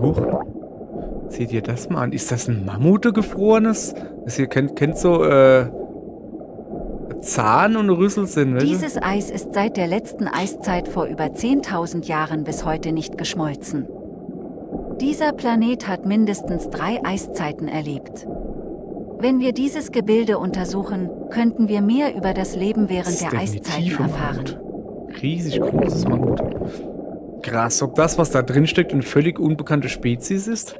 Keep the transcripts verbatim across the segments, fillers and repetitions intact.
Huch. Seht ihr das mal an? Ist das ein Mammut, ein gefrorenes? Das hier kennt, kennt so, äh, Zahn und Rüssel sind, weißt du? Dieses Eis ist seit der letzten Eiszeit vor über zehntausend Jahren bis heute nicht geschmolzen. Dieser Planet hat mindestens drei Eiszeiten erlebt. Wenn wir dieses Gebilde untersuchen, könnten wir mehr über das Leben während der Eiszeiten erfahren. Riesig großes Mammut. Krass, ob das, was da drin steckt, eine völlig unbekannte Spezies ist?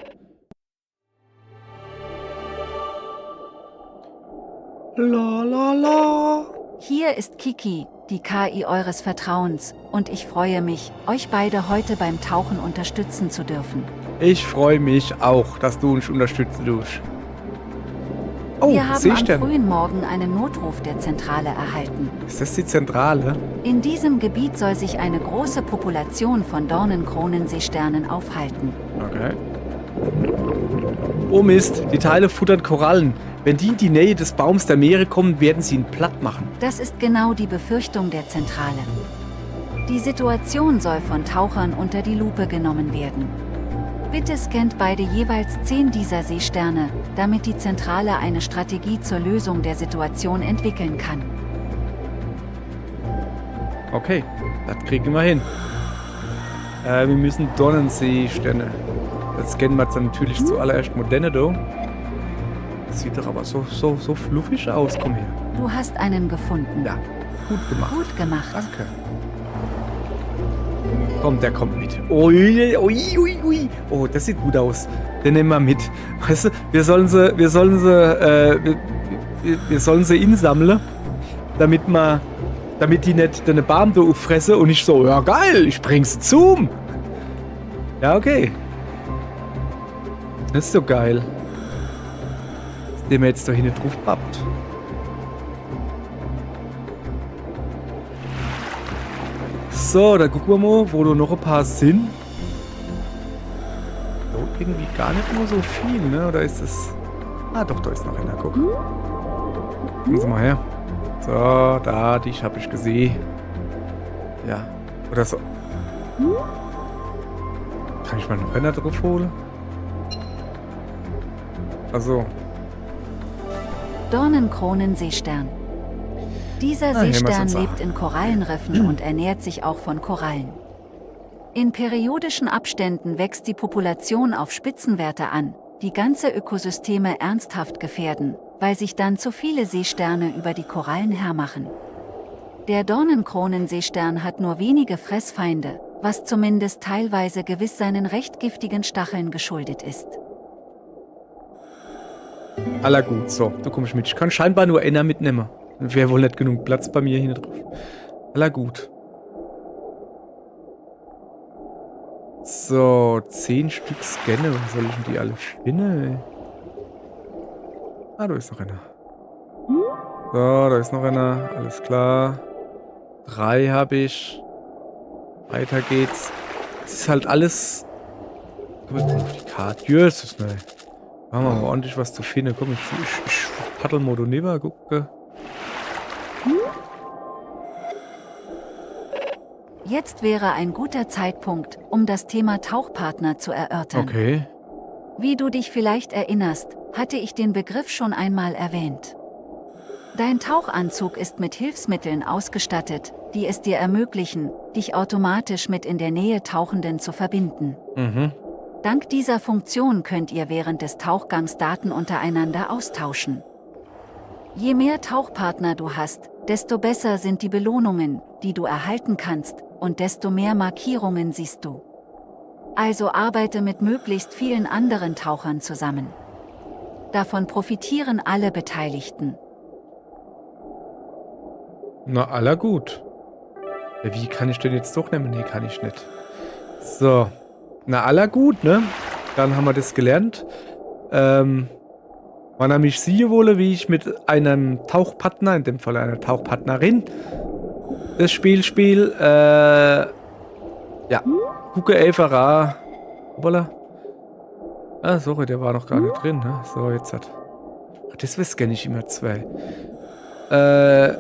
La, la, la. Hier ist Kiki, die K I eures Vertrauens, und ich freue mich, euch beide heute beim Tauchen unterstützen zu dürfen. Ich freue mich auch, dass du uns unterstützen tust. Oh, Seestern. Wir haben am frühen Morgen einen Notruf der Zentrale erhalten. Ist das die Zentrale? In diesem Gebiet soll sich eine große Population von Dornenkronenseesternen aufhalten. Okay. Oh Mist, die Teile futtern Korallen. Wenn die in die Nähe des Baums der Meere kommen, werden sie ihn platt machen. Das ist genau die Befürchtung der Zentrale. Die Situation soll von Tauchern unter die Lupe genommen werden. Bitte scannt beide jeweils zehn dieser Seesterne, damit die Zentrale eine Strategie zur Lösung der Situation entwickeln kann. Okay, das kriegen wir hin. Äh, wir müssen Dornenseesterne. Jetzt scannen wir dann natürlich zuallererst mal denne do. Das sieht doch aber so, so, so fluffig aus. Komm her. Du hast einen gefunden. Ja, gut gemacht. Gut gemacht. Danke. Komm, der kommt mit. Ui, ui, ui, ui. Oh, das sieht gut aus. Den nehmen wir mit. Weißt du, wir sollen sie, wir sollen sie, äh, wir, wir, wir sollen sie insammle, damit ma, damit die net den Baam do uffresse und ich so, ja geil, ich bring sie zum. Ja, okay. Das ist so geil. Dass der mir jetzt da hinne drauf pappt. So, da gucke ma mal, wo do noch e paar sin. Do irgendwie gar net mal so viel, ne? Oder is es... Ah, doch, da is noch einer, guck. Komm se mal her. So, da, dich hab ich gesehen. Ja, oder so. Kann ich mal noch einer drauf hole? Also. Dornenkronenseestern. Dieser Seestern lebt in Korallenriffen und ernährt sich auch von Korallen. In periodischen Abständen wächst die Population auf Spitzenwerte an, die ganze Ökosysteme ernsthaft gefährden, weil sich dann zu viele Seesterne über die Korallen hermachen. Der Dornenkronenseestern hat nur wenige Fressfeinde, was zumindest teilweise gewiss seinen recht giftigen Stacheln geschuldet ist. Alla gut, so, du kommsch mit. Ich kann scheinbar nur einer mitnemme. Wär wohl net genug Platz bei mir hinne drauf. Alla gut. So, zehn Stück Scanner. Wo soll ich denn die alle finde? Ah, da is noch einer. So, da is noch einer. Alles klar. Drei hab ich. Weiter geht's. Es is halt alles. Komm, jetzt mal auf die Karte. Jesus, ne. Mache ma mal ordentlich was zu finde. Komm, ich, ich, ich paddel mal do niwwer, gucke. Jetzt wäre ein guter Zeitpunkt, um das Thema Tauchpartner zu erörtern. Okay. Wie du dich vielleicht erinnerst, hatte ich den Begriff schon einmal erwähnt. Dein Tauchanzug ist mit Hilfsmitteln ausgestattet, die es dir ermöglichen, dich automatisch mit in der Nähe Tauchenden zu verbinden. Mhm. Dank dieser Funktion könnt ihr während des Tauchgangs Daten untereinander austauschen. Je mehr Tauchpartner du hast, desto besser sind die Belohnungen, die du erhalten kannst, und desto mehr Markierungen siehst du. Also arbeite mit möglichst vielen anderen Tauchern zusammen. Davon profitieren alle Beteiligten. Na, alla gut. Ja, wie kann ich den jetzt doch nemme? Nee, kann ich net. So. Na, alla gut, ne? Dann ha ma das gelernt. Ähm, wann er mich siehe wolle, wie ich mit einem Tauchpartner, in dem Fall einer Tauchpartnerin, das Spiel spiel, äh, ja, gucke einfach a. Hoppala. Ah, sorry, der war noch gar net drin, ne? So, jetzt hat. Ach, deswes scann ich immer zwei. Äh.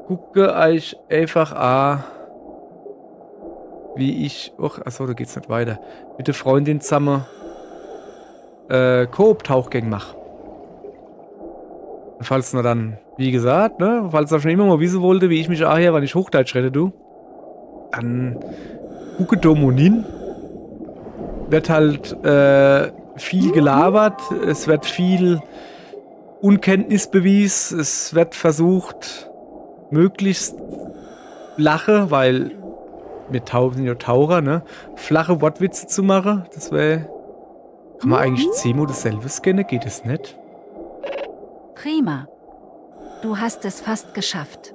Gucke eich einfach a. wie ich, och, achso, do geht's net weiter, mit de Freundin zamme, äh, Koop-Tauchgäng mach. Un falls na dann, wie gesagt, ne, falls er schon immer mo wisse wollte, wie ich mich aher, wann ich Hochdeitsch redde, du, dann gucke do mo hin. Wird halt, äh, viel gelabert, es wird viel Unkenntnis bewies, es wird versucht, möglichst flache, weil mir Tau-, sin jo Taucher, ne, flache Wortwitze zu mache. Das wär, kann ma eigentlich zehnmo dasselbe scanne? Geht es net? Prima. Du hast es fast geschafft.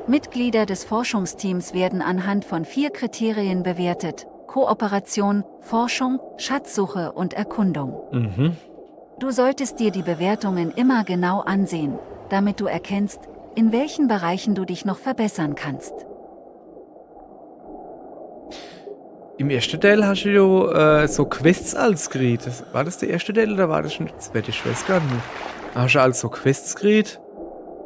Mitglieder des Forschungsteams werden anhand von vier Kriterien bewertet: Kooperation, Forschung, Schatzsuche und Erkundung. Mhm. Du solltest dir die Bewertungen immer genau ansehen, damit du erkennst, in welchen Bereichen du dich noch verbessern kannst. Im erschte Teil hasch du jo, äh, so Quests als kriet. Das, war das der erschte Teil oder war das schon der zweite? Ich weiß gar net. Do hasch du als so Quests kriet.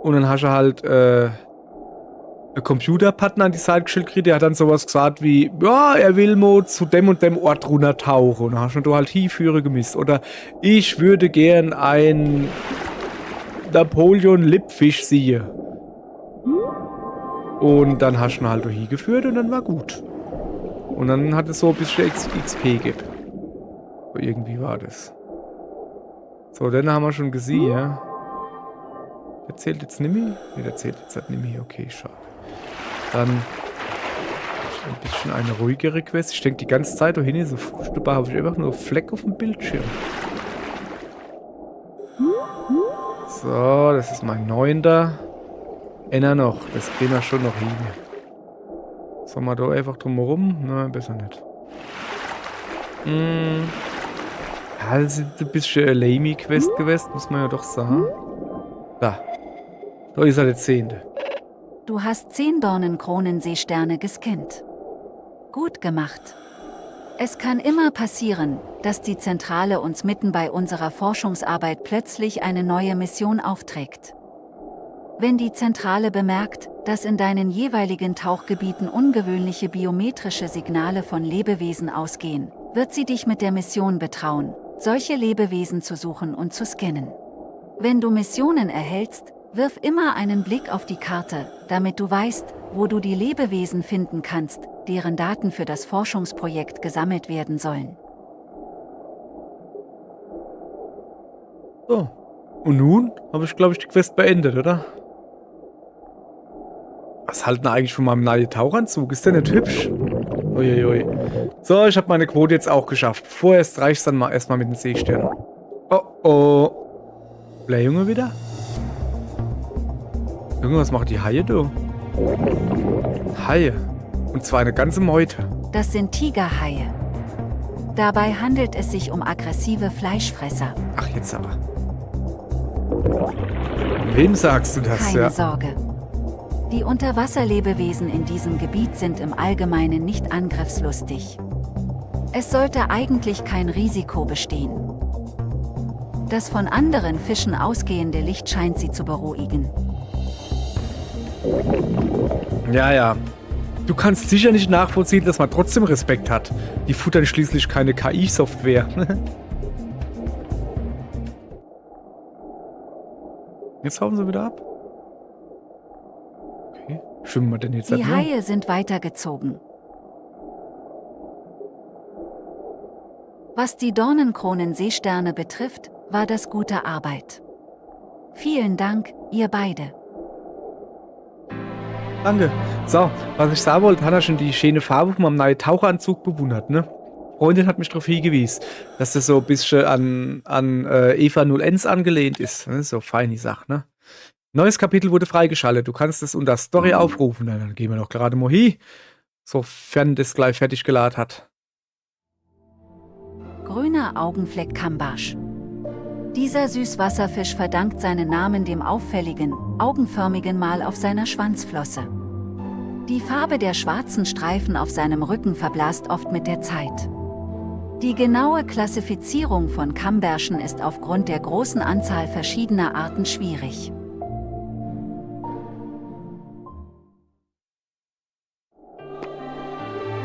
Un dann hasch du halt, äh, e Computerpartner an die Seit gestellt kriet, der hat dann sowas gesagt wie, ja, er will mo zu dem un dem Ort runnertauche. Un dann hasch du halt hieführe gemisst. Oder ich würde gern en Napoleon-Lippfisch siehe. Un dann hasch du halt do hiegeführt un dann war gut. Un dann hat es so e bissche X-, X P geb. So irgendwie war das. So, den hammer schon gesiehe, ja. Der zählt jetzt nimmi? Ne, der zählt jetzt halt nimmi. Okay, schad. Dann e bissche e ruhigere Quest. Ich denk die ganz Zeit do hinne, so furchtbar, hab ich einfach nur Fleck uffm Bildschirm. So, das is mein neunter. Enner noch, das krieh mer schon noch hin. Soll ma do einfach drumherum? Ne, besser net. Hm. Ja, das is e bissche e lamey Quest gewest, muss ma jo doch sage. Do. Do is er, der zehnte. Du hast zehn Dornenkronenseesterne gescannt. Gut gemacht. Es kann immer passieren, dass die Zentrale uns mitten bei unserer Forschungsarbeit plötzlich eine neue Mission aufträgt. Wenn die Zentrale bemerkt, dass in deinen jeweiligen Tauchgebieten ungewöhnliche biometrische Signale von Lebewesen ausgehen, wird sie dich mit der Mission betrauen, solche Lebewesen zu suchen und zu scannen. Wenn du Missionen erhältst, wirf immer einen Blick auf die Karte, damit du weißt, wo du die Lebewesen finden kannst, deren Daten für das Forschungsprojekt gesammelt werden sollen. So. Un nun hab ich, glaub ich, die Quest beendet, oder? Was halt'n eigentlich von meinem neie Tauchanzug? Is der net hübsch? Uiuiui. So, ich hab meine Quote jetzt auch geschafft. Vorerst reicht's dann ma-, erstmal mit dem Seestern. Oh, oh. Blähunge wieder? Junge, was macht die Haie do? Haie. Und zwar eine ganze Meute. Das sind Tigerhaie. Dabei handelt es sich um aggressive Fleischfresser. Ach, jetzt aber. Wem sagst du das? Keine Sorge. Die Unterwasserlebewesen in diesem Gebiet sind im Allgemeinen nicht angriffslustig. Es sollte eigentlich kein Risiko bestehen. Das von anderen Fischen ausgehende Licht scheint sie zu beruhigen. Ja, ja. Du kannst sicher nicht nachvollziehen, dass man trotzdem Respekt hat. Die futtern schließlich keine K I-Software. Jetzt hauen sie wieder ab. Okay. Schwimmen wir denn jetzt ab, ne? Die Haie sind weitergezogen. Was die Dornenkronenseesterne betrifft, war das gute Arbeit. Vielen Dank, ihr beide. Danke. So, was ich sage wollt, hat er schon die schöne Farbe von meinem neuen Taucheranzug bewundert, ne? Freundin hat mich darauf hingewiesen, dass das so ein bisschen an, an äh, Eva null eins angelehnt ist, ne? So feine Sache, ne? Neues Kapitel wurde freigeschaltet. Du kannst es unter Story aufrufen. Na, dann gehen wir doch gerade mal hin, sofern das gleich fertig geladen hat. Grüner Augenfleck Kambasch. Dieser Süßwasserfisch verdankt seinen Namen dem auffälligen, augenförmigen Mal auf seiner Schwanzflosse. Die Farbe der schwarzen Streifen auf seinem Rücken verblasst oft mit der Zeit. Die genaue Klassifizierung von Kambärschen ist aufgrund der großen Anzahl verschiedener Arten schwierig.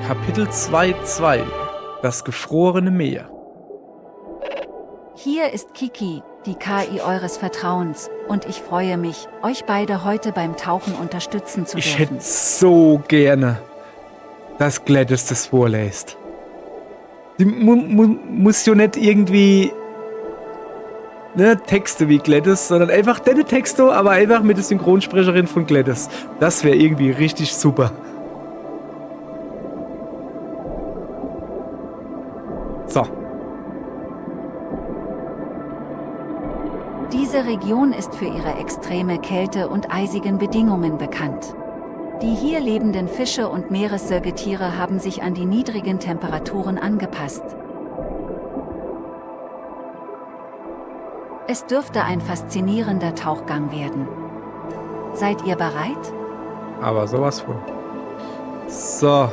Kapitel zwei zwei. Das gefrorene Meer. Hier ist Kiki, die K I eures Vertrauens, und ich freue mich, euch beide heute beim Tauchen unterstützen zu Ich dürfen. Hätt so gerne, dass Gladys das vorläst. Die mu mu muss jo net irgendwie, ne, Texte wie Gladys, sondern einfach denne Texte, aber einfach mit der Synchronsprecherin von Gladys. Das wär irgendwie richtig super. So. Diese Region ist für ihre extreme Kälte und eisigen Bedingungen bekannt. Die hier lebenden Fische und Meeressäugetiere haben sich an die niedrigen Temperaturen angepasst. Es dürfte ein faszinierender Tauchgang werden. Seid ihr bereit? Aber sowas von. So.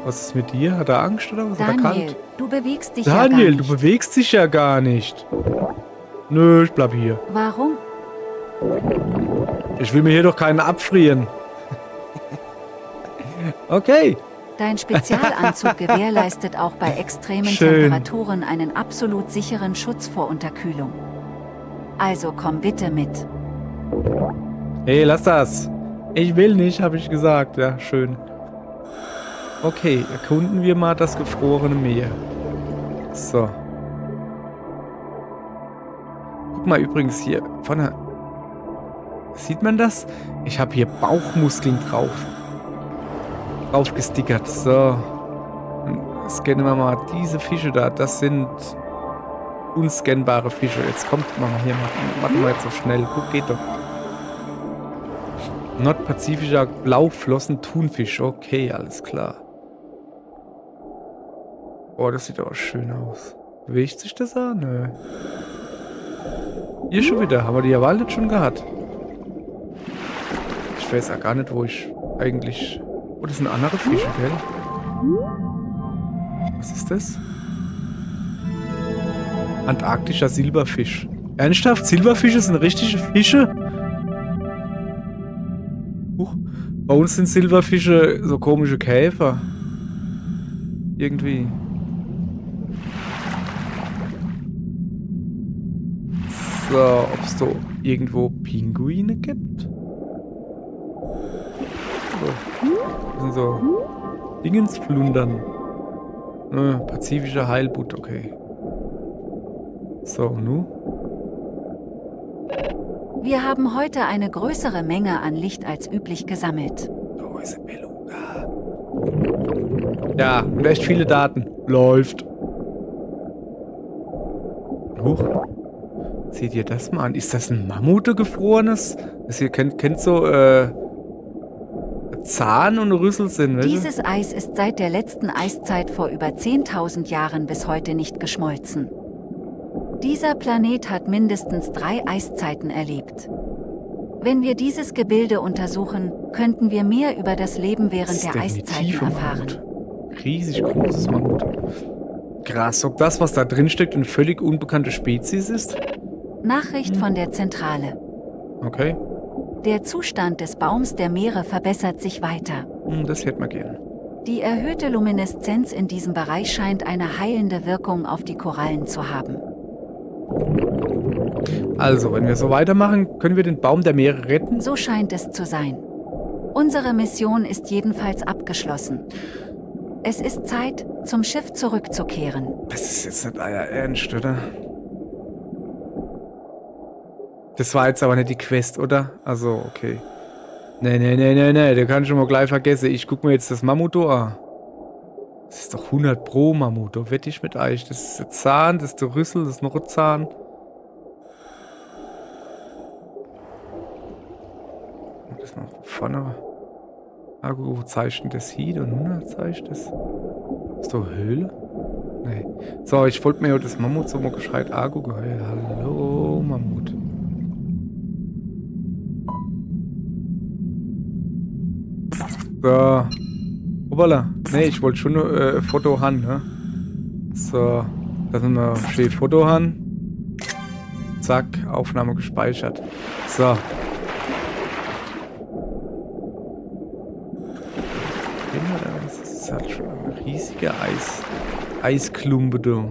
Was ist mit dir? Hat er Angst oder was? Hat er Daniel, kalt? Du bewegst dich Daniel, ja gar du nicht. Bewegst dich ja gar nicht. Nö, ich bleib hier. Warum? Ich will mir hier doch keinen abfrieren. Okay. Dein Spezialanzug gewährleistet auch bei extremen Schön. Temperaturen einen absolut sicheren Schutz vor Unterkühlung. Also komm bitte mit. Hey, lass das. Ich will nicht, habe ich gesagt. Ja, schön. Okay, erkunden wir mal das gefrorene Meer. So. Guck mal übrigens hier vorne. Sieht man das? Ich habe hier Bauchmuskeln drauf. Drauf gestickert. So. Dann scannen wir mal diese Fische da. Das sind unscannbare Fische. Jetzt kommt man hier mal. Machen wir jetzt so schnell. Guck, geht doch. Nordpazifischer Blauflossen-Thunfisch. Okay, alles klar. Oh, das sieht aber schön aus. Bewegt sich das an? Nö. Hier schon wieder. Haben wir die ja alle schon gehabt? Ich weiß auch gar nicht, wo ich eigentlich. Oh, das sind andere Fische, gell? Was ist das? Antarktischer Silberfisch. Ernsthaft? Silberfische sind richtige Fische? Huch. Bei uns sind Silberfische so komische Käfer. Irgendwie. So, ob's da irgendwo Pinguine gibt? So. Das sind so Dingensflundern. Äh, pazifischer Hailbutt, okay. So, nu? Wir haben heute eine größere Menge an Licht als üblich gesammelt. Da ist ein Beluga. Ja, und echt viele Daten. Läuft. Huch. Seht ihr das mal an? Ist das ein Mammut, ein gefrorenes? Das hier kennt, kennt so, äh, Zahn und Rüssel sind, weißt du? Dieses Eis ist seit der letzten Eiszeit vor über zehntausend Jahren bis heute nicht geschmolzen. Dieser Planet hat mindestens drei Eiszeiten erlebt. Wenn wir dieses Gebilde untersuchen, könnten wir mehr über das Leben während Das ist der Eiszeiten definitiv ein erfahren. Mammut. Riesig großes Mammut. Krass, ob das, was da drin steckt, eine völlig unbekannte Spezies ist? Nachricht von der Zentrale. Okay. Der Zustand des Baums der Meere verbessert sich weiter. Hm, das hätte man gern. Die erhöhte Lumineszenz in diesem Bereich scheint eine heilende Wirkung auf die Korallen zu haben. Also, wenn wir so weitermachen, können wir den Baum der Meere retten? So scheint es zu sein. Unsere Mission ist jedenfalls abgeschlossen. Es ist Zeit, zum Schiff zurückzukehren. Das ist jetzt nicht euer Ernst, oder? Das war jetzt aber nicht die Quest, oder? Also, okay. Nee, nee, nee, nee, nee, der kann schon mal gleich vergessen. Ich guck mir jetzt das Mammut do an. Das ist doch hundert Pro Mammut, do wett ich mit euch. Das ist der Zahn, das ist der Rüssel, das ist noch ein Zahn. Das noch vorne. Ah, gut, wo zeigt denn das hin? Und nun zeigt das. Ist doch Höhle? Nee. So, ich wollte mir ja das Mammut so mal gescheit angucken. Hey, hallo, Mammut. So. Hoppala. Nee, ich wollte schon nur äh, Foto haben, ne? So. Dass wir mal schön Foto haben. Zack, Aufnahme gespeichert. So. Hin oder was ist? Das is halt schon e riesiger Eis, Eisklumpe do.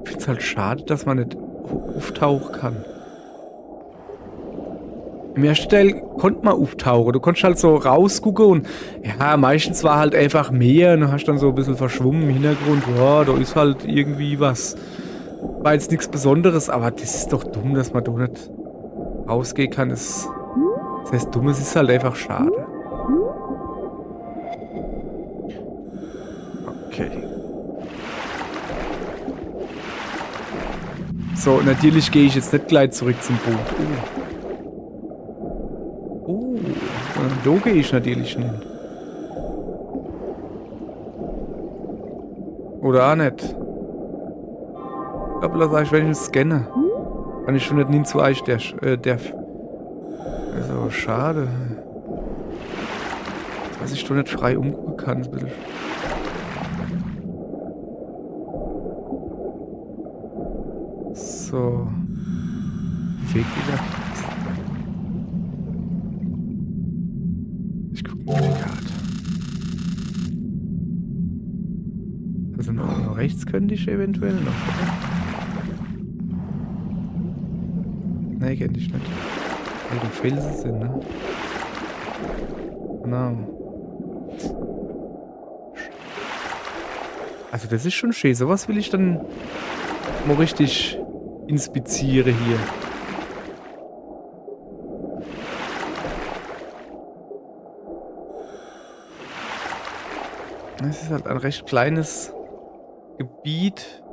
Ich find's halt schad, dass ma net u-, uftauche kann. Im erschte Teil konnt ma uftauche. Du konntst halt so rausgucke un, ja, meistens war halt einfach Meer un du hast dann so e bissel verschwumme im Hintergrund. Ja, do is halt irgendwie was. War jetzt nix Besonderes, awwer das is doch dumm, dass ma do net rausgehe kann. Das, das heißt, dumm, es is halt einfach schad. Okay. So, natürlich geh ich jetzt net gleich zurück zum Boot. Oh. Oh, äh, do geh ich natürlich net hin. Oder aa net. Ich glaab, lass eich wenigstens scanne. Wenn ich schon net hin zu eich der, äh, derf. Also, schad. Dass ich do net frei umgucke kann, is e bissel. So. Bewegt sich das? Ich guck mal die Karte. Also noch, noch rechts könnte ich eventuell noch. Nee, kennt ich net. Weil do Felse sin, ne? Genau. Also das is schon schee. So was will ich dann mo richtig inspiziere hier. Das is halt e recht kleines Gebiet.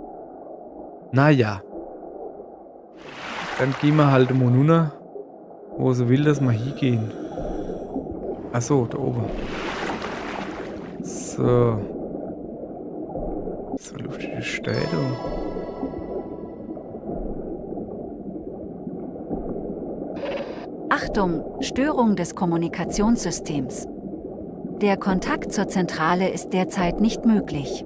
Naja. Dann geh ma halt mo nunner, wo se will, dass ma hiegehn. Ach so, do owwe. So. So, luftige Städte. Achtung, Störung des Kommunikationssystems. Der Kontakt zur Zentrale ist derzeit nicht möglich.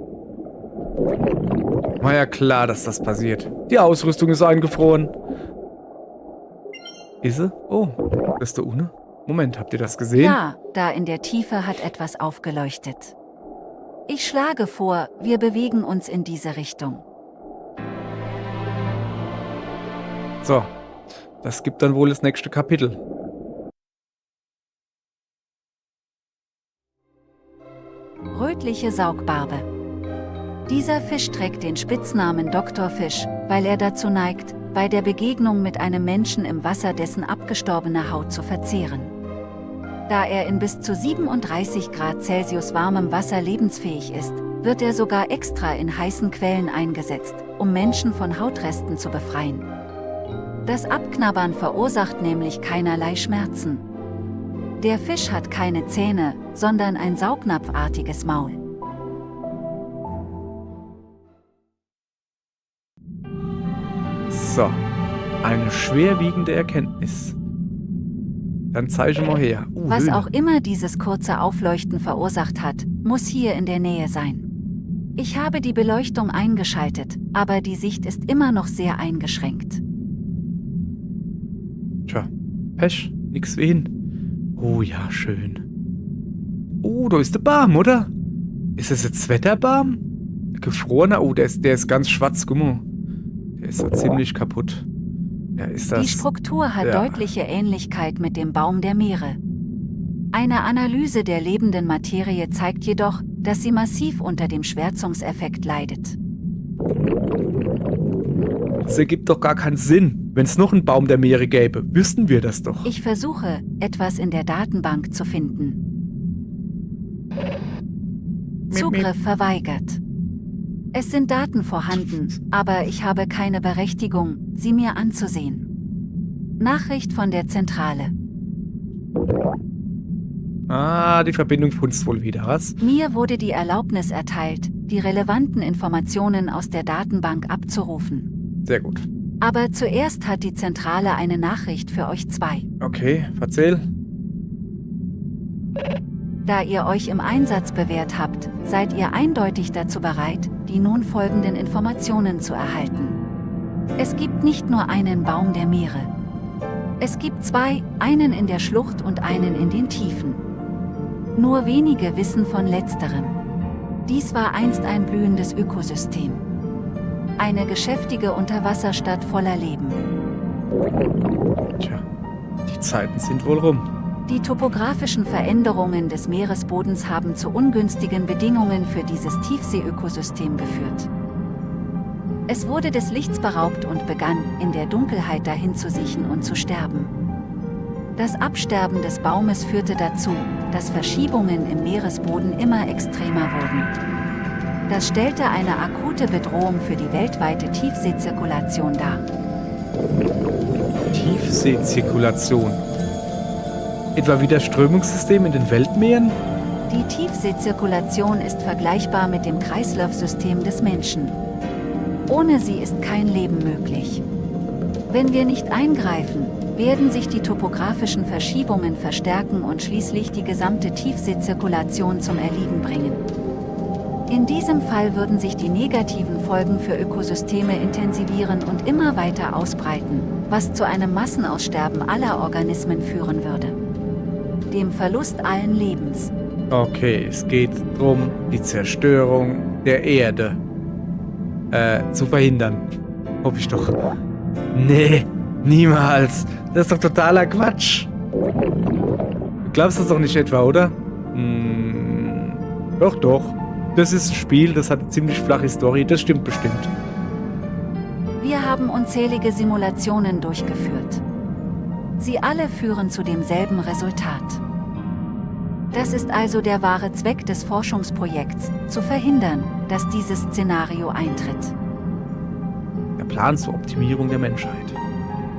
War ja klar, dass das passiert. Die Ausrüstung is eingefroren. Is se? Oh, is do unne? Moment, habt ihr das gesehen? Ja, da in der Tiefe hat etwas aufgeleuchtet. Ich schlage vor, wir bewegen uns in diese Richtung. So, das gibt dann wohl das nächste Kapitel. Rötliche Saugbarbe. Dieser Fisch trägt den Spitznamen Doktorfisch, weil er dazu neigt, bei der Begegnung mit einem Menschen im Wasser dessen abgestorbene Haut zu verzehren. Da er in bis zu siebenunddreißig Grad Celsius warmem Wasser lebensfähig ist, wird er sogar extra in heißen Quellen eingesetzt, um Menschen von Hautresten zu befreien. Das Abknabbern verursacht nämlich keinerlei Schmerzen. Der Fisch hat keine Zähne, sondern ein saugnapfartiges Maul. So, eine schwerwiegende Erkenntnis. Dann zeig mo her. Uh, was Höhle. Auch immer dieses kurze Aufleuchten verursacht hat, muss hier in der Nähe sein. Ich habe die Beleuchtung eingeschaltet, aber die Sicht ist immer noch sehr eingeschränkt. Tja, Pech, nix wie hin. Oh ja, schön. Oh, do is de Baam, oder? Is das jetzt Wetterbaam? Gefrorener? Oh, der is, der is ganz schwarz, guck mo. Der is so ziemlich kaputt. Ja, is das. Die Struktur hat, ja, deutliche Ähnlichkeit mit dem Baum der Meere. Eine Analyse der lebenden Materie zeigt jedoch, dass sie massiv unter dem Schwärzungseffekt leidet. Das ergibt doch gar keinen Sinn. Wenn's noch en Baum der Meere gäbe, wüssten wir das doch. Ich versuche, etwas in der Datenbank zu finden. Miep, miep. Zugriff verweigert. Es sind Daten vorhanden, aber ich habe keine Berechtigung, sie mir anzusehen. Nachricht von der Zentrale. Ah, die Verbindung funzt wohl wieder, was? Mir wurde die Erlaubnis erteilt, die relevanten Informationen aus der Datenbank abzurufen. Sehr gut. Aber zuerst hat die Zentrale eine Nachricht für euch zwei. Okay, verzähl. Da ihr euch im Einsatz bewährt habt, seid ihr eindeutig dazu bereit, die nun folgenden Informationen zu erhalten. Es gibt nicht nur einen Baum der Meere. Es gibt zwei, einen in der Schlucht und einen in den Tiefen. Nur wenige wissen von letzterem. Dies war einst ein blühendes Ökosystem. Eine geschäftige Unterwasserstadt voller Leben. Tja, die Zeiten sind wohl rum. Die topografischen Veränderungen des Meeresbodens haben zu ungünstigen Bedingungen für dieses Tiefseeökosystem geführt. Es wurde des Lichts beraubt und begann, in der Dunkelheit dahinzusiechen und zu sterben. Das Absterben des Baumes führte dazu, dass Verschiebungen im Meeresboden immer extremer wurden. Das stellte eine akute Bedrohung für die weltweite Tiefseezirkulation dar. Tiefseezirkulation. Etwa wie das Strömungssystem in den Weltmeeren? Die Tiefseezirkulation ist vergleichbar mit dem Kreislaufsystem des Menschen. Ohne sie ist kein Leben möglich. Wenn wir nicht eingreifen, werden sich die topografischen Verschiebungen verstärken und schließlich die gesamte Tiefseezirkulation zum Erliegen bringen. In diesem Fall würden sich die negativen Folgen für Ökosysteme intensivieren und immer weiter ausbreiten, was zu einem Massenaussterben aller Organismen führen würde. Dem Verlust allen Lebens. Okay, es geht drum, die Zerstörung der Erde äh, zu verhindern. Hoff ich doch. Nee, niemals. Das ist doch totaler Quatsch. Du glaubst das doch nicht etwa, oder? Hm, doch, doch. Das ist ein Spiel, das hat eine ziemlich flache Story. Das stimmt bestimmt. Wir haben unzählige Simulationen durchgeführt. Sie alle führen zu demselben Resultat. Das ist also der wahre Zweck des Forschungsprojekts, zu verhindern, dass dieses Szenario eintritt. Der Plan zur Optimierung der Menschheit.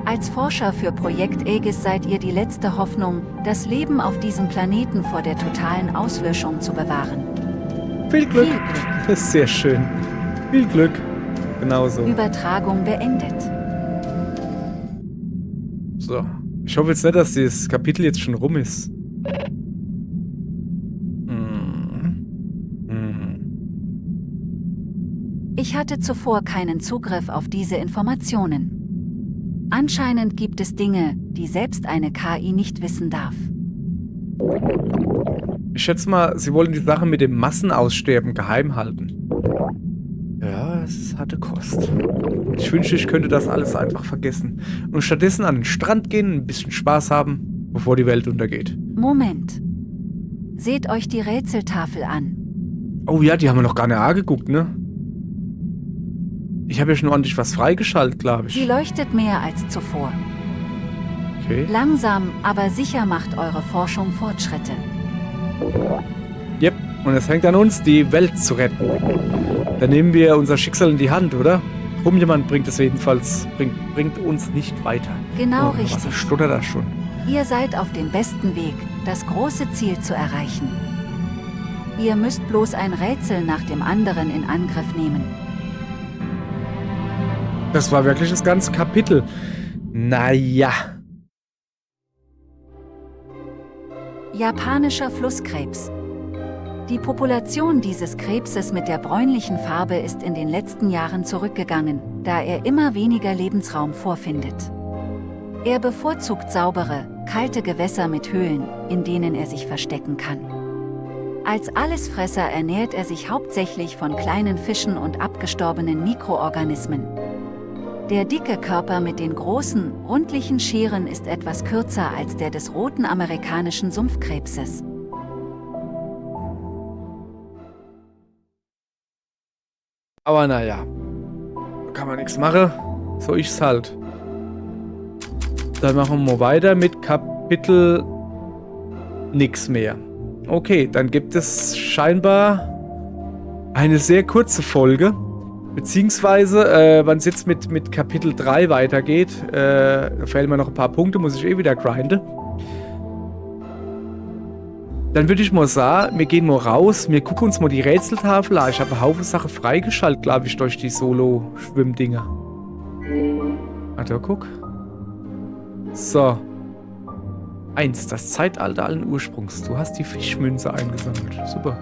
Als Forscher für Projekt Aegis seid ihr die letzte Hoffnung, das Leben auf diesem Planeten vor der totalen Auslöschung zu bewahren. Viel Glück. Viel Glück. Das ist sehr schön. Viel Glück. Genauso. Übertragung beendet. So. Ich hoffe jetzt nicht, dass das Kapitel jetzt schon rum ist. Hm. Hm. Ich hatte zuvor keinen Zugriff auf diese Informationen. Anscheinend gibt es Dinge, die selbst eine K I nicht wissen darf. Ich schätze mal, sie wollen die Sache mit dem Massenaussterben geheim halten. Ja, es ist harte Kost. Ich wünschte, ich könnte das alles einfach vergessen und stattdessen an den Strand gehen, ein bisschen Spaß haben, bevor die Welt untergeht. Moment. Seht euch die Rätseltafel an. Oh ja, die haben wir noch gar nicht angeguckt, ne? Ich habe ja schon ordentlich was freigeschaltet, glaube Sie ich. Leuchtet mehr als zuvor. Okay. Langsam, aber sicher macht eure Forschung Fortschritte. Yep. Und es hängt an uns, die Welt zu retten. Dann nehmen wir unser Schicksal in die Hand, oder? Rumjammern bringt es jedenfalls, bringt, bringt uns nicht weiter. Genau Oh, was richtig. Stottert das schon? Ihr seid auf dem besten Weg, das große Ziel zu erreichen. Ihr müsst bloß ein Rätsel nach dem anderen in Angriff nehmen. Das war wirklich das ganze Kapitel. Naja. Japanischer Flusskrebs. Die Population dieses Krebses mit der bräunlichen Farbe ist in den letzten Jahren zurückgegangen, da er immer weniger Lebensraum vorfindet. Er bevorzugt saubere, kalte Gewässer mit Höhlen, in denen er sich verstecken kann. Als Allesfresser ernährt er sich hauptsächlich von kleinen Fischen und abgestorbenen Mikroorganismen. Der dicke Körper mit den großen, rundlichen Scheren ist etwas kürzer als der des roten amerikanischen Sumpfkrebses. Aber naja, kann man nichts machen. So ist's halt. Dann machen wir mal weiter mit Kapitel nix mehr. Okay, dann gibt es scheinbar eine sehr kurze Folge. Beziehungsweise, äh, wenn es jetzt mit, mit Kapitel drei weitergeht, äh, da fehlen mir noch ein paar Punkte, muss ich eh wieder grinden. Dann würde ich mal sagen, wir gehen mal raus, wir gucken uns mal die Rätseltafel an. Ich habe einen Haufen Sachen freigeschaltet, glaube ich, durch die Solo-Schwimmdinger. Ah, da guck. So. Eins, das Zeitalter allen Ursprungs. Du hast die Fischmünze eingesammelt. Super.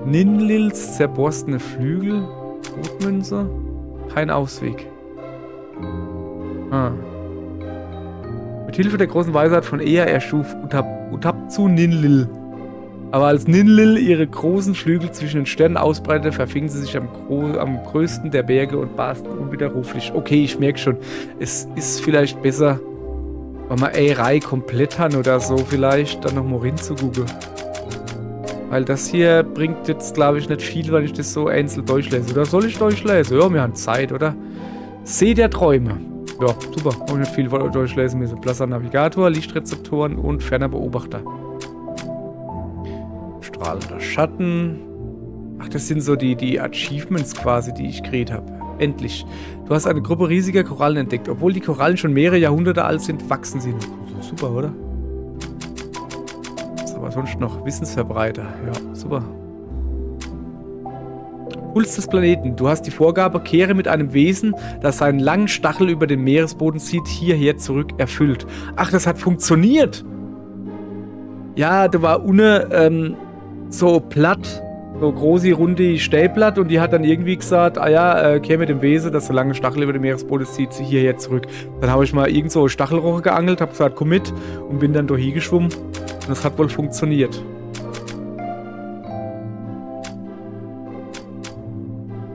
Ninlils zerborstene Flügel. Todmünze. Kein Ausweg. Ah. Mit Hilfe der großen Weisheit von Ea erschuf Utap Utapzu Ninlil. Aber als Ninlil ihre großen Flügel zwischen den Sternen ausbreitete, verfingen sie sich am, gro am größten der Berge und basten unwiderruflich. Okay, ich merk schon, es is vielleicht besser, wenn ma e Reih komplett han oder so, vielleicht dann noch mo rinzugucke. Weil das hier bringt jetzt, glaub ich, net viel, wenn ich das so einzeln durchlese. Oder soll ich durchlese? Ja, mir han Zeit, oder? See der Träume. Ja, super. Hab ich net viel durchlese müsse. Blasser Navigator, Lichtrezeptoren und ferner Beobachter. Strahlender Schatten. Ach, das sind so die, die Achievements quasi, die ich gekriegt hab. Endlich. Du hast eine Gruppe riesiger Korallen entdeckt. Obwohl die Korallen schon mehrere Jahrhunderte alt sind, wachsen sie noch. Super, oder? Was aber sonst noch? Wissensverbreiter. Ja, super. Puls des Planeten. Du hast die Vorgabe, kehre mit einem Wesen, das seinen langen Stachel über den Meeresboden zieht, hierher zurück, erfüllt. Ach, das hat funktioniert. Ja, da war unne, ähm, so Platt, so großi, rundi Stääblatt und die hat dann irgendwie gesagt, ah ja, äh, kehr mit dem Wesen, das so lange Stachel über dem Meeresboden zieht, hierher zurück. Dann hab ich mal irgend so Stachelroche geangelt, hab gesagt, komm mit und bin dann do hiegeschwumme. Und das hat wohl funktioniert.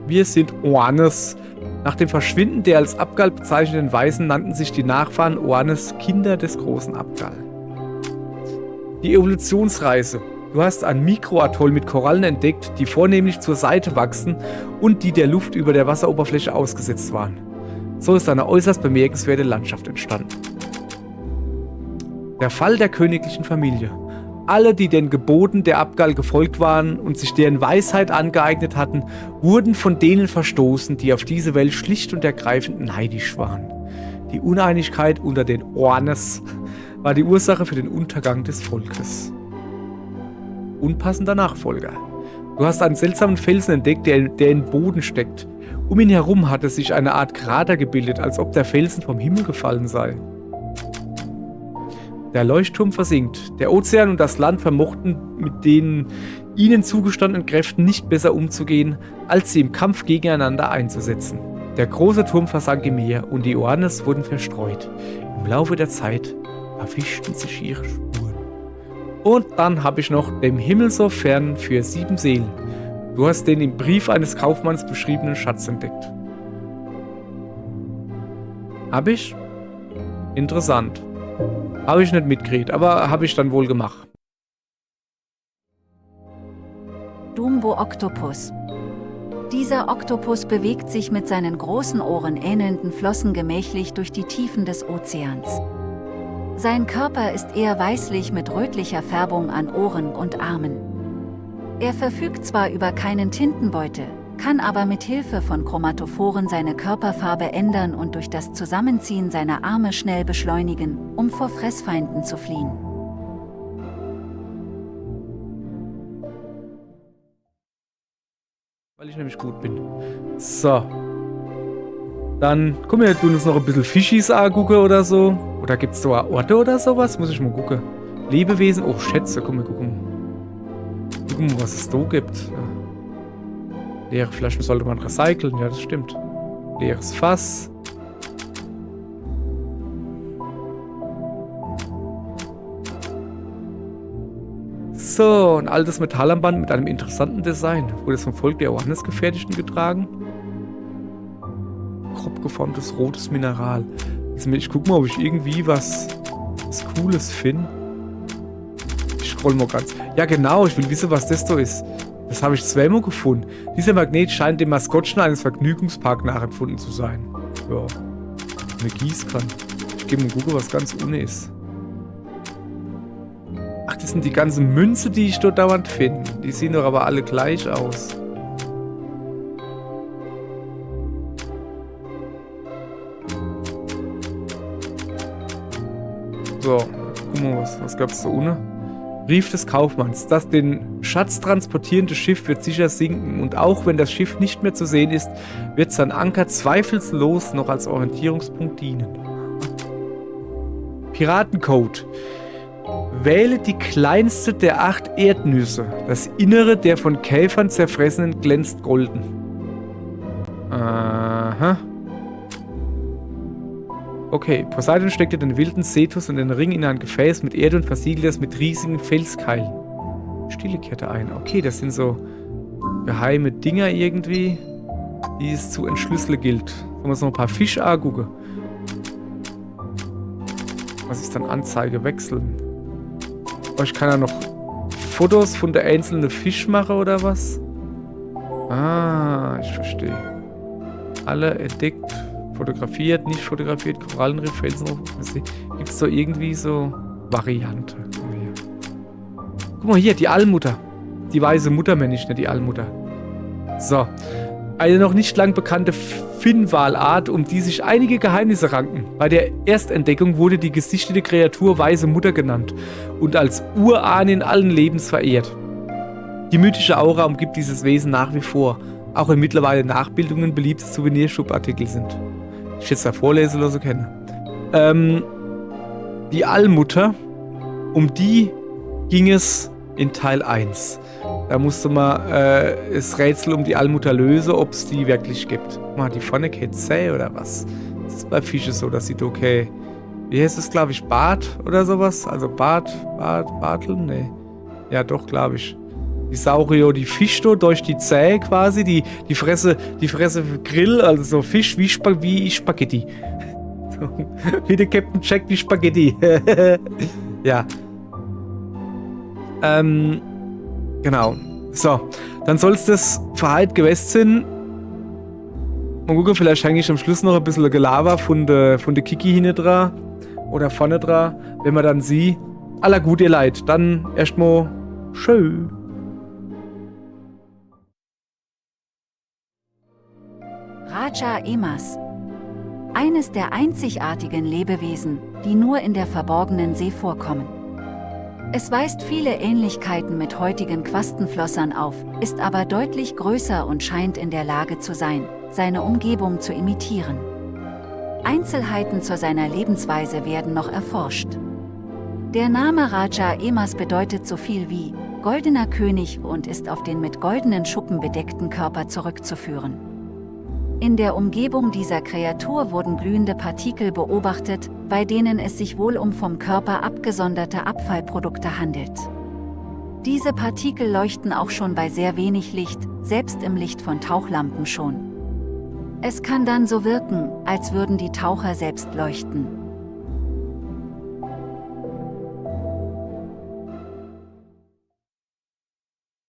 Wir sind Oanes. Nach dem Verschwinden der als Abgal bezeichneten Weisen nannten sich die Nachfahren Oanes Kinder des großen Abgal. Die Evolutionsreise. Du hast einen Mikroatoll mit Korallen entdeckt, die vornehmlich zur Seite wachsen und die der Luft über der Wasseroberfläche ausgesetzt waren. So ist eine äußerst bemerkenswerte Landschaft entstanden. Der Fall der königlichen Familie. Alle, die den Geboten der Abgal gefolgt waren und sich deren Weisheit angeeignet hatten, wurden von denen verstoßen, die auf diese Welt schlicht und ergreifend neidisch waren. Die Uneinigkeit unter den Oanes war die Ursache für den Untergang des Volkes. Unpassender Nachfolger. Du hast einen seltsamen Felsen entdeckt, der, der im Boden steckt. Um ihn herum hatte sich eine Art Krater gebildet, als ob der Felsen vom Himmel gefallen sei. Der Leuchtturm versinkt. Der Ozean und das Land vermochten mit den ihnen zugestandenen Kräften nicht besser umzugehen, als sie im Kampf gegeneinander einzusetzen. Der große Turm versank im Meer und die Oanes wurden verstreut. Im Laufe der Zeit verwischten sich ihre Spuren. Und dann hab ich noch Dem Himmel so fern für sieben Seelen. Du hast den im Brief eines Kaufmanns beschriebenen Schatz entdeckt. Hab ich? Interessant. Hab ich net mitgekriegt, aber hab ich dann wohl gemacht. Dumbo Oktopus. Dieser Oktopus bewegt sich mit seinen großen Ohren ähnelnden Flossen gemächlich durch die Tiefen des Ozeans. Sein Körper ist eher weißlich mit rötlicher Färbung an Ohren und Armen. Er verfügt zwar über keinen Tintenbeutel, kann aber mit Hilfe von Chromatophoren seine Körperfarbe ändern und durch das Zusammenziehen seiner Arme schnell beschleunigen, um vor Fressfeinden zu fliehen. Weil ich nämlich gut bin. So. Dann, komm, mir tun uns noch e bissel Fischis angucke oder so. Oder gibt's do Orte oder sowas? Muss ich mo gucke. Lebewesen, oh, Schätze, komm, mir gucke mo. Gucke mo, was es do gibt. Ja. Leere Flasche sollte man recyceln, ja, das stimmt. Leeres Fass. So, ein altes Metallarmband mit einem interessanten Design. Wurde es vom Volk der Oanes-Gefertigten getragen? Grob geformtes rotes Mineral. Also ich guck mo, ob ich irgendwie was, was Cooles find. Ich scroll mo ganz. Ja, genau, ich will wisse, was das do is. Das hab ich zweimal gefunden. Dieser Magnet scheint dem Maskottchen eines Vergnügungsparks nachempfunden zu sein. Ja. Eine Gießkanne. Ich geh mo gucke, was ganz unne is. Ach, das sind die ganzen Münze, die ich dort dauernd finde. Die sehen doch aber alle gleich aus. So, guck mal, was, was gab's da unten? Brief des Kaufmanns. Das den Schatz transportierende Schiff wird sicher sinken und auch wenn das Schiff nicht mehr zu sehen ist, wird sein Anker zweifellos noch als Orientierungspunkt dienen. Piratencode. Wähle die kleinste der acht Erdnüsse. Das Innere der von Käfern zerfressenen glänzt golden. Aha. Okay, Poseidon steckte den wilden Cetus und den Ring in ein Gefäß mit Erde und versiegelte es mit riesigen Felskeilen. Stille kehrte ein. Okay, das sind so geheime Dinger irgendwie, die es zu entschlüsseln gilt. Sollen wir uns noch ein paar Fische angucken? Was ist dann Anzeige wechseln? Oh, ich kann ja noch Fotos von der einzelnen Fisch machen oder was? Ah, ich verstehe. Alle entdeckt, fotografiert, nicht fotografiert, Korallenriff, Felsenriff. Gibt's da irgendwie so Variante? Nee. Guck mal hier, die Allmutter. Die weiße Mutter, meine ich, nicht die Allmutter. So. Eine noch nicht lang bekannte Finnwalart, um die sich einige Geheimnisse ranken. Bei der Erstentdeckung wurde die gesichtete Kreatur Weiße Mutter genannt und als Urahne in allen Lebens verehrt. Die mythische Aura umgibt dieses Wesen nach wie vor, auch wenn mittlerweile Nachbildungen beliebte Souvenirshop-Artikel sind. Ich jetzt da vorlesen lassen können. Ähm, die Allmutter, um die ging es in Teil eins. Da musste man äh, das Rätsel um die Allmutter lösen, ob es die wirklich gibt. Mal die vorne keine Zäh oder was? Das ist bei Fische so, dass sie doch kein, wie heißt es, glaube ich, Bart oder sowas? Also Bart, Bart, Bartel? Nee. Ja, doch, glaube ich. Die sauge ja die Fisch do durch die Zäh quasi, die, die fresse, die fresse Krill, also so Fisch wie, Spa wie Spaghetti. So, wie der Captain Jack die Spaghetti. Ja. Ähm, genau. So, dann soll's das für heit gewest sin. Mal gucke, vielleicht häng ich am Schluss noch e bissel Gelaber von der, von der Kiki hinne dra oder vorne dra, wenn man dann sieht. Aller gut, ihr Leit. Dann erscht mal tschö. Raja Emas. Eines der einzigartigen Lebewesen, die nur in der verborgenen See vorkommen. Es weist viele Ähnlichkeiten mit heutigen Quastenflossern auf, ist aber deutlich größer und scheint in der Lage zu sein, seine Umgebung zu imitieren. Einzelheiten zu seiner Lebensweise werden noch erforscht. Der Name Raja Emas bedeutet so viel wie goldener König und ist auf den mit goldenen Schuppen bedeckten Körper zurückzuführen. In der Umgebung dieser Kreatur wurden glühende Partikel beobachtet, bei denen es sich wohl um vom Körper abgesonderte Abfallprodukte handelt. Diese Partikel leuchten auch schon bei sehr wenig Licht, selbst im Licht von Tauchlampen schon. Es kann dann so wirken, als würden die Taucher selbst leuchten.